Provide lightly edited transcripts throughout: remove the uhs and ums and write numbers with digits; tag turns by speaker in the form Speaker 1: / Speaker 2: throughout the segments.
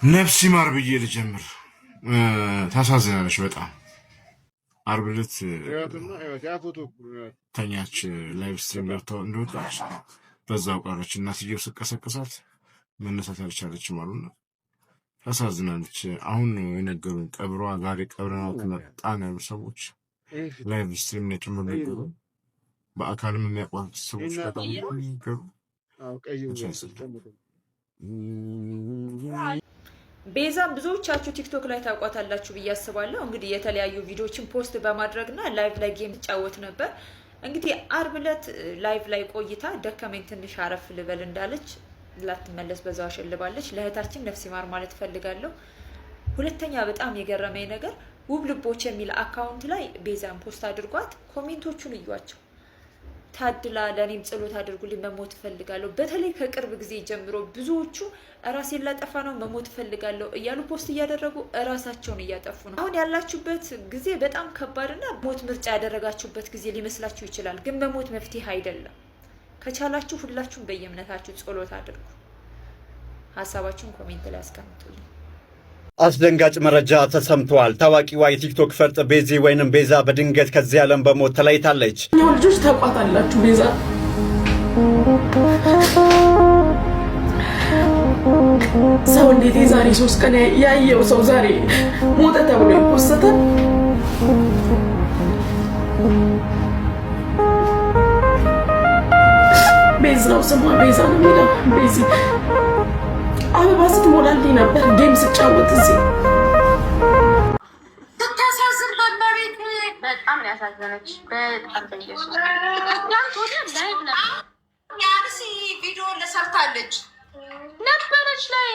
Speaker 1: ነፍስ ይማር ብዬ ልጀምር። ታሳዝናለች በጣም። ዓርብ ዕለት ተኛች። Live stream ገብተው እንደወጣች በዛው ቀረች። እናትየው ስቀሰቅሳት መነሳት አልቻለችም አሉና ታሳዝናለች። አሁን ነው የነገሩኝ። ቀብሯ ዛሬ ቀብረናት መጣን ያሉ ሰዎች live stream ላይ ጭምር ነገሩ። በአካልም የሚያውቋት ሰዎች በጣም ነገሩ። ያሳዝናል።
Speaker 2: ቤዛም ብዙዎቻችሁ ቲክቶክ ላይ ታውቋታላችሁ ብዬ አስባለሁ። እንግዲህ የተለያዩ ቪዲዮችን post በማድረግና live ላይ game ትጫወት ነበር። እንግዲህ አርብ ዕለት live ላይ ቆይታ ደከመኝ ትንሽ አረፍ ልበል እንዳለች ላትመለስ በዛው አሸልባለች። ለእህታችን ነፍስ ይማር ማለት እፈልጋለሁ። ሁለተኛ በጣም የገረመኝ ነገር ውብ ልቦች የሚል account ላይ ቤዛን post አድርጓት comment ኦቹን እዩዋቸው። ታድላ ለእኔም ጸሎት አድርጉልኝ መሞት እፈልጋለሁ። በተለይ ከቅርብ ጊዜ ጀምሮ ብዙዎቹ ራሴን ላጠፋ ነው መሞት እፈልጋለሁ እያሉ post እያደረጉ እራሳቸውን እያጠፉ ነው። አሁን ያላችሁበት ጊዜ በጣም ከባድና ሞት ምርጫ ያደረጋችሁበት ጊዜ ሊመስላችሁ ይችላል። ግን መሞት መፍትሄ አይደለም። ከቻላችሁ ሁላችሁም በየእምነታችሁ ጸሎት አድርጉ። ሀሳባችሁን comment ላይ አስቀምጡልኝ።
Speaker 3: አስደንጋጭ መረጃ ተሰምተዋል። ታዋቂዋ የቲክቶክ ፈርጥ ቤዚ ወይንም ቤዛ በድንገት ከዚህ ዓለም በሞት ተለይታለች።
Speaker 4: ልጆች ታውቋታላችሁ። ቤዛ ሰው እንዴት የዛሬ 3 ቀን ያየው ሰው ዛሬ ሞተ ተብሎ ይፖሰታል? ቤዝ ነው ስሟ፣ ቤዛ ነው የሚለው። ቤዚ አበባ ስትሞላልኝ ነበር game ስጫወት እዚህ።
Speaker 5: ስታሳዝን በመቤት በጣም ነው ያሳዘነች። በጣም በኢየሱስ ትናንት ወዲያ live ነበር። የአርሲ ቪዲዮ ለሰርታለች ነበረች ላይ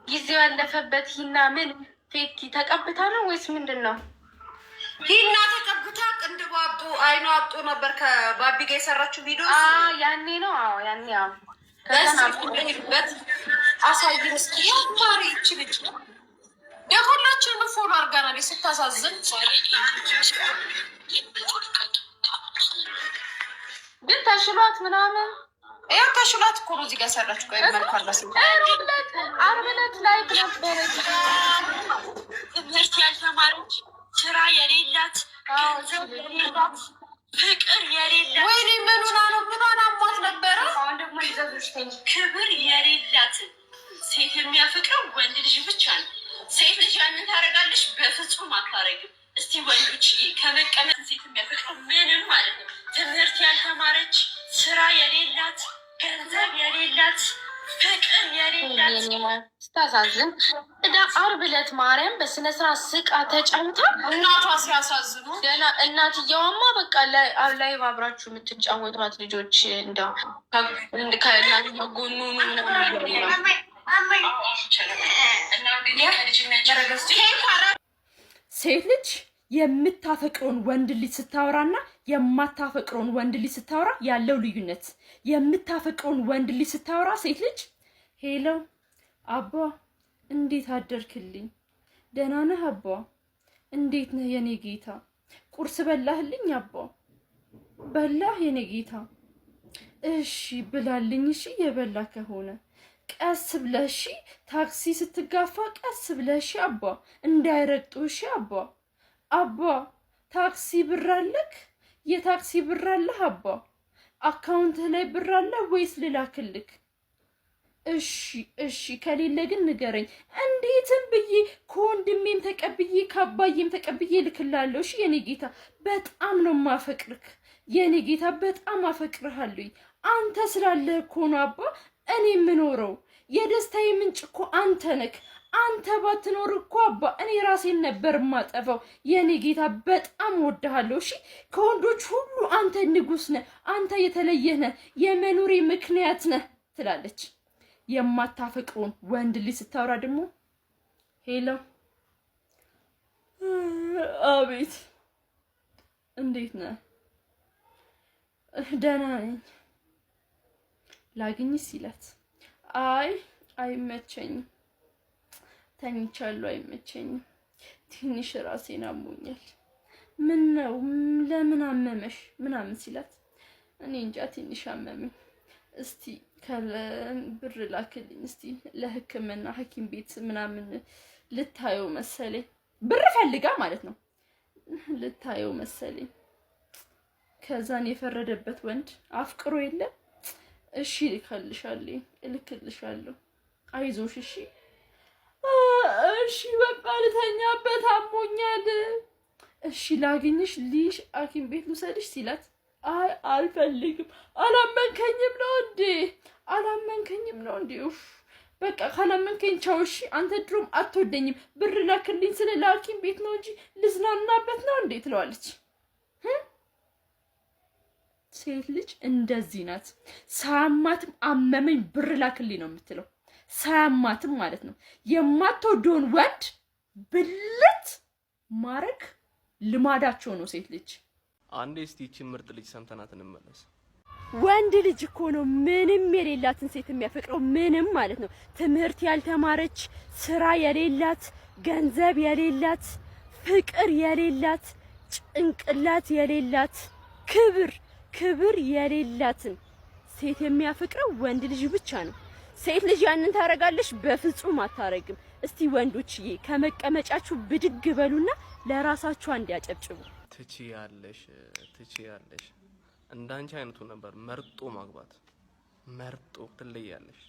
Speaker 5: ጊዜው ያለፈበት ሂና ምን ፌኪ ተቀብታ ነው ወይስ ምንድን ነው? ሂና ተቀብታ ቅንድቧ አብጦ አይኗ አብጦ ነበር ከባቢ ጋር የሰራችው ቪዲዮ ያኔ ነው። አዎ ያኔ። አዎ በት አሳይን እስኪ ማሪ። ይቺ ልጅ የሁላችንም follow አድርጋናለች። ስታሳዝን ግን ተሽሏት ምናምን ያው ተሽሏት እኮ ነው እዚህ ጋር ሰራች። ቆይ መልኳ ዓርብ ዕለት ላይ ነበረች።
Speaker 6: ትምህርት ያልተማረች፣ ስራ የሌላት፣ ገንዘብ የሌላት፣ ፍቅር የሌላት፣
Speaker 5: ወይኔ ምኑና ነው ምኗን አሟት ነበረ።
Speaker 6: አሁን ደግሞ ክብር የሌላት ሴት የሚያፈቅረው ወንድ ልጅ ብቻ ነው። ሴት ልጅ ያንን ታደርጋለች? በፍጹም አታደርግም። እስቲ ወንዶች ከመቀመጥ ሴት የሚያፈቅረው ምንም ማለት ነው። ትምህርት ያልተማረች፣ ስራ የሌላት፣ ገንዘብ የሌላት፣ ፍቅር የሌላት
Speaker 5: ስታሳዝን። እዳ ዓርብ ዕለት ማርያም በስነ ስርዓት ስቃ ተጫውታ
Speaker 4: እናቷ ሲያሳዝኑ
Speaker 5: ገና እናትየዋማ በቃ live አብራችሁ የምትጫወቷት ልጆች እንደው ከእናትየው ጎኑ
Speaker 7: ሴት ልጅ የምታፈቅረውን ወንድ ልጅ ስታወራና የማታፈቅረውን ወንድ ልጅ ስታወራ ያለው ልዩነት፣ የምታፈቅረውን ወንድ ልጅ ስታወራ ሴት ልጅ "Hello አባ፣ እንዴት አደርክልኝ? ደህና ነህ አባ? እንዴት ነህ የኔ ጌታ? ቁርስ በላህልኝ አባ? በላህ የኔ ጌታ? እሺ ብላልኝ። እሺ የበላ ከሆነ ቀስ ብለህ እሺ፣ ታክሲ ስትጋፋ ቀስ ብለህ እሺ አባ፣ እንዳይረግጡ እሺ አባ። አባ ታክሲ ብር አለክ? የታክሲ ብር አለህ አባ? Account ህ ላይ ብር አለ ወይስ ልላክልክ? እሺ እሺ፣ ከሌለ ግን ንገረኝ። እንዴትም ብዬ ከወንድሜም ተቀብዬ ከአባዬም ተቀብዬ እልክልሃለሁ። እሺ የኔ ጌታ፣ በጣም ነው ማፈቅርክ የኔ ጌታ፣ በጣም አፈቅርሃለሁኝ። አንተ ስላለህ እኮ ነው አባ እኔ የምኖረው። የደስታዬ ምንጭ እኮ አንተ ነክ። አንተ ባትኖር እኮ አባ እኔ ራሴን ነበር የማጠፋው። የኔ ጌታ በጣም ወድሃለሁ። እሺ ከወንዶች ሁሉ አንተ ንጉስ ነህ፣ አንተ የተለየህ ነህ፣ የመኖሬ ምክንያት ነህ ትላለች። የማታፈቅረውን ወንድ ልጅ ስታወራ ደግሞ "Hello፣ አቤት፣ እንዴት ነህ? ደህና ነኝ። ላግኝ" ሲላት "አይ አይመቸኝም፣ ተኝቻለሁ፣ አይመቸኝም፣ ትንሽ ራሴን አሞኛል።" "ምን ነው፣ ለምን አመመሽ?" ምናምን ሲላት "እኔ እንጃ ትንሽ አመመኝ፣ እስቲ ብር ላክልኝ እስቲ ለሕክምና፣ ሐኪም ቤት ምናምን ልታየው መሰለኝ፣ ብር ፈልጋ ማለት ነው፣ ልታየው መሰለኝ። ከዛን የፈረደበት ወንድ አፍቅሮ የለም፣ እሺ እልክልሻለሁ፣ እልክልሻለሁ፣ አይዞሽ፣ እሺ፣ እሺ፣ በቃ ልተኛበት፣ አሞኛል፣ እሺ ላግኝሽ፣ ልይሽ፣ ሐኪም ቤት ልውሰድሽ ሲላት አይ አልፈልግም፣ አላመንከኝም ነው እንዴ? አላመንከኝም ነው እንዴ? ኡፍ፣ በቃ ካላመንከኝ ቻው። እሺ አንተ ድሮም አትወደኝም። ብር ላክልኝ ስለ ለሐኪም ቤት ነው እንጂ ልዝናናበት ነው እንዴ? ትለዋለች። ሴት ልጅ እንደዚህ ናት። ሳያማትም አመመኝ ብር ላክልኝ ነው የምትለው። ሳያማትም ማለት ነው። የማትወደውን ወንድ ብልት ማድረግ ልማዳቸው ነው ሴት ልጅ።
Speaker 8: አንዴ እስቲ ይቺን ምርጥ ልጅ ሰምተናት እንመለስ።
Speaker 7: ወንድ ልጅ እኮ ነው ምንም የሌላትን ሴት የሚያፈቅረው፣ ምንም ማለት ነው። ትምህርት ያልተማረች፣ ስራ የሌላት፣ ገንዘብ የሌላት፣ ፍቅር የሌላት፣ ጭንቅላት የሌላት፣ ክብር የሌላትን ሴት የሚያፈቅረው ወንድ ልጅ ብቻ ነው። ሴት ልጅ ያንን ታረጋለች? በፍጹም አታረግም። እስቲ ወንዶችዬ ከመቀመጫችሁ ብድግ በሉና ለራሳችሁ አንድ ያጨብጭቡ።
Speaker 8: ትችያለሽ፣ ትችያለሽ። እንዳንቺ አይነቱ ነበር መርጦ ማግባት። መርጦ ትለያለሽ።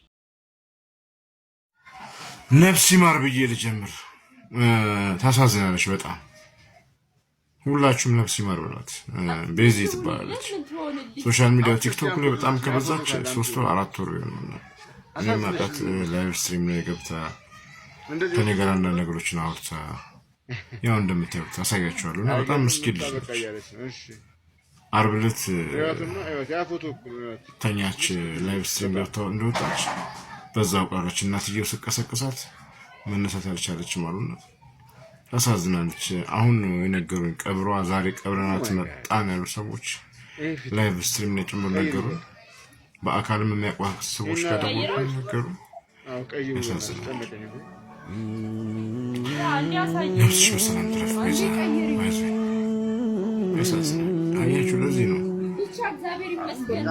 Speaker 1: ነፍስ ይማር ብዬ ልጀምር። ታሳዝናለች በጣም። ሁላችሁም ነፍስ ይማር በሏት። ቤዚ ትባላለች። Social media ቲክቶክ ላይ በጣም ከበዛች 3 ወር 4 ወር ይሆናል። እኔ ማውቃት live stream ላይ ገብታ ከኔ ጋር አንዳንድ ነገሮችን አውርታ፣ ያው እንደምታዩት አሳያችኋለሁ። እና በጣም ምስኪን ልጅ ነች። ዓርብ ዕለት ተኛች። Live stream ገብታ እንደወጣች በዛው ቀረች። እናትየው ስቀሰቅሳት መነሳት አልቻለችም አሉና ታሳዝናለች። አሁን ነው የነገሩኝ። ቀብሯ ዛሬ ቀብረናት መጣን ያሉ ሰዎች live stream ላይ ጭምር ነገሩን። በአካልም የሚያውቋት ሰዎች ጋር ደግሞ ነገሩ። ያሳዝናል። ነፍስሽ በሰላም ትረፍ ቤዛ። አይዞሽ። ያሳዝናል። አያችሁ፣ ለዚህ ነው
Speaker 7: ብቻ እግዚአብሔር ይመስገን።